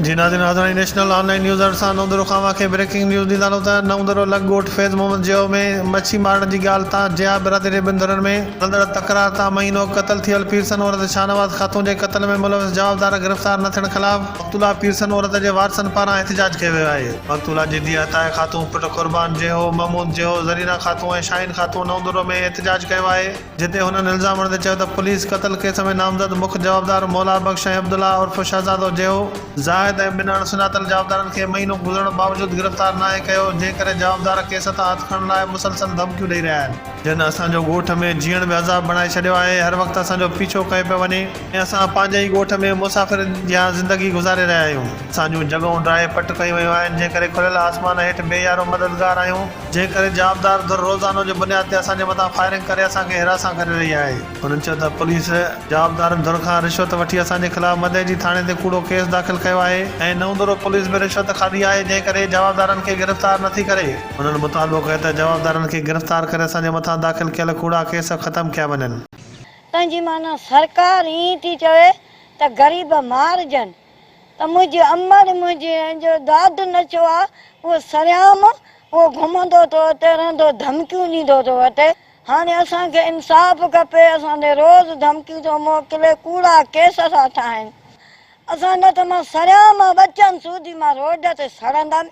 جي ناظرين آزادي نيشنل آن لائين نيوز سان نئون ديرو کان اوهان کي بريڪنگ نيوز ڏيندا هلون ته نئون ديرو لڳ ڳوٺ فيض محمد جيهو ۾ مڇي مارڻ جي ڳالهه تان جيها برادري جي ٻن ڌرين ۾ هلندڙ تڪرار تان مهينو اڳ قتل ٿيل پيرسن عورت شاهنواز خاتون جي قتل ۾ ملوث جوابدار گرفتار نه ٿيڻ خلاف مقتولا پيرسن عورت جي وارثن پاران احتجاج ڪيو ويو آهي. مقتولا جي ڌيء عطاء خاتون، پٽ قربان جيهو، محمود جيهو، زرينا خاتون ۽ شاهين خاتون نئون ديرو ۾ احتجاج ڪيو آهي. جتي هنن الزام هڻندي چيو ته پوليس قتل ڪيس ۾ نامزد مک جوابدار مولا بخش ۽ عبدالله عرف شهزادو جيهو، زاهد ۽ ٻن اڻ سڃاتل جوابدارن کي مهينو گذرڻ باوجود گرفتار ناهي ڪيو، جنهن ڪري جوابدار ڪيس تان هٿ کڻڻ لاء مسلسل ڌمڪيون ڏئي رهيا آهن. جن اسان جو ڳوٺ ۾ جيئڻ به عذاب بڻائي ڇڏيو آهي، هر وقت اسان جو پيڇو ڪيو پيو وڃي ۽ اسان پنهنجي ئي ڳوٺ ۾ مسافر جيان زندگي گذاري رهيا آهيون. اسان جون جڳهون ڊاهي پٽ ڪيون ويون آهن، جنهن ڪري کليل آسمان هيٺ بي يارو مددگار آهيون. جنهن ڪري جوابدار ڌر روزانو جي بنياد تي اسان جي مٿان فائرنگ ڪري اسان کي هراسان ڪري رهي آهي. هنن چيو ته پوليس جوابدارن ڌر کان رشوت وٺي اسان جي خلاف مدئجي ٿاڻي تي ڪوڙو ڪيس داخل ڪيو آهي ۽ نئون دڙو پوليس به رشوت کاڌي آهي جنهن ڪري جوابدارن کي گرفتار نٿي ڪري. هنن مطالبو ڪيو ته جوابدارن کي گرفتار ڪري اسان جي مٿان داخل ڪيل ڪوڙا ڪيس ختم ڪيا وڃن. تنهنجي معنيٰ سرڪار ائين ٿي چوي ته غريب مارجن. ته منهنجي امڙ منهنجي ۽ جو داد نچو آ اهو سرعام اهو گهمندو ٿو اچي رهندو ڌمڪيون ڏيندو ٿو اچي هاڻي اسان کي انصاف کپي اسان تي روز ڌمڪيون ٿو موڪلي ڪوڙا ڪيس ٿا ٺاهن اسان نه ته مان سرعام ٻچن سوڌي مان روڊ تي سڙندم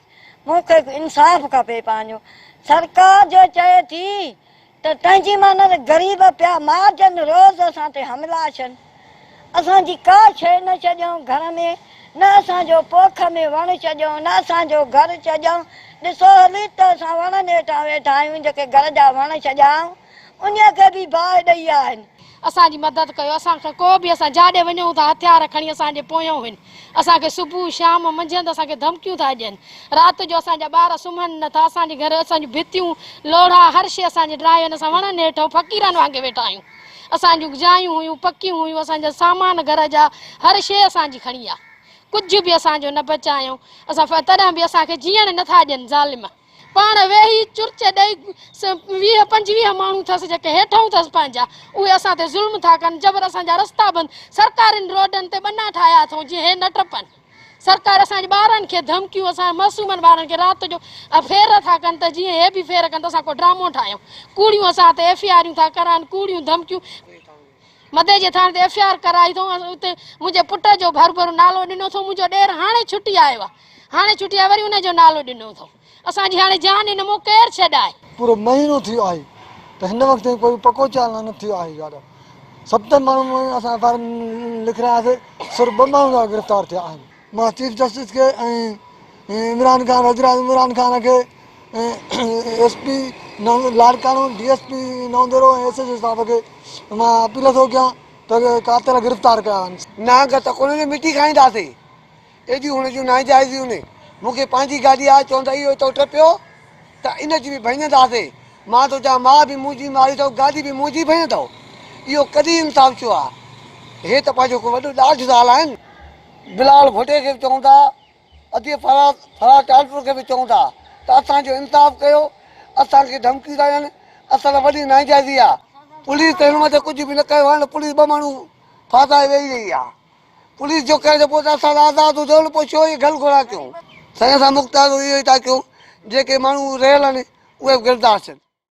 مون کي انصاف کپي پنهنجو سرڪار جو چئي ٿي ته تنهنجي معنيٰ ته غريب پيا مارجن، روز اسان تي حملا اچن، اسان جي ڪا شيء نه ڇڏيائون گهر ۾، نه اسان جو پوک ۾ وڻ ڇڏيائون، نه اسان جو گهر ڇڏيائون، ڏسو هلي ته اسان وڻن هيٺان ويٺا آهيون، جيڪي گهر جا وڻ ڇڏيائون، انهيء کي به باهه ڏئي ويا آهن. اسان جي مدد ڪيو، اسان کان ڪو به اسان جاڏي وڃون ٿا هٿيار کڻي اسان جي پويون هن. اسان کي صبح، شام، منجهند اسان کي ڌمڪيون ٿا ڏين. رات جو اسان جا ٻار سمهن نه ٿا. اسان جي گهر اسان جون ڀتيون، لوڙها، هر شيء اسان جي ڊاهي وين. اسان وڻن هيٺ فقيرن وانگي ويٺا آهيون. اسان جون جايون هيون، پڪيون هيون، اسان جا سامان گهر جا، هر شيء اسان جي کڻي ويا. ڪجهه به اسان جو نه بچايائون. اسان تڏهن به اسان کي جيئڻ نه ٿا ڏين ظالم. پاڻ ويهي چرچ ڏئي 20 25 ماڻهو ٿس جيڪي هيٺئون ٿس پنهنجا اهي اسان تي ظلم ٿا ڪن جبر اسان جا رستا بند سرڪارين روڊن تي ٻنا ٺاهيا اٿئون جيئن هي نه ٽپن سرڪار اسان جي ٻارن کي ڌمڪيون اسان جي معصومن ٻارن کي رات جو ڦير ٿا ڪن ته جيئن هي به ڦير ڪن ته اسان ڪو ڊرامو ٺاهيون ڪوڙيون اسان تي ايف I آريون ٿا ڪرائن ڪوڙيون ڌمڪيون مدي جي ٿاڻي تي ايف I R ڪرائي اٿئون اتي منهنجي پٽ جو ڀرڀرو نالو ڏنو اٿئون منهنجو ڏير هاڻي ڇٽي آيو آهي هاڻي ڇٽي آيو وري ان جو نالو ڏنو اٿئون اسان جي هاڻي جان هن مون ڪير ڇڏائي. پورو مهينو ٿي ويو آهي ته هن وقت تائين ڪوئي پڪو چالان نه ٿيو آهي يار ستن ماڻهن ۾ اسان ايف I R لکراياسي صرف ٻه ماڻهو گرفتار ٿيا آهن. مان چيف جسٽس کي ۽ عمران خان وزيراعظم عمران خان کي S P Larkana D S P Naudero ۽ S H O صاحب کي مان اپيل ٿو ڪيان ته قاتل گرفتار ڪيا وڃن. نانگ ته ڪونه جو مٽي کائينداسين. ايڏيون هن جون ناجائزيون ني. مون کي پنهنجي گاڏي آهي چون ته اهو تو ٽپيو ته ان جي به ڀڃنداسين. مان ٿو چوان ماء به منهنجي ماري اٿئو گاڏي به منهنجي ڀڃندؤ. اهو ڪڏهن انصاف ٿيو آهي. هي ته پنهنجو ڪو وڏو ڏاڍ ٿا هلائن. بلال ڀٽي کي به چئون ٿا، ادي فراز فراز ٽالپر کي به چئون ٿا ته اسان جو انصاف ڪيو، اسان کي ڌمڪيون ٿا ڏين، اسان سان وڏي ناانصافي آهي. پوليس ته هن مٿي ڪجهه به نه ڪيو آهي نه پوليس ٻه ماڻهو ڦاسائي ويهي رهي آهي. پوليس جو ڪري ته پوء ته اسان ته آزاد هجون نه پوء ڇو اهي گل گهوڙا ڪيون. سائين اسان مختيار اهو ئي ٿا ڪيون جيڪي ماڻهو رهيل آهن اهي به گرفتار ٿين.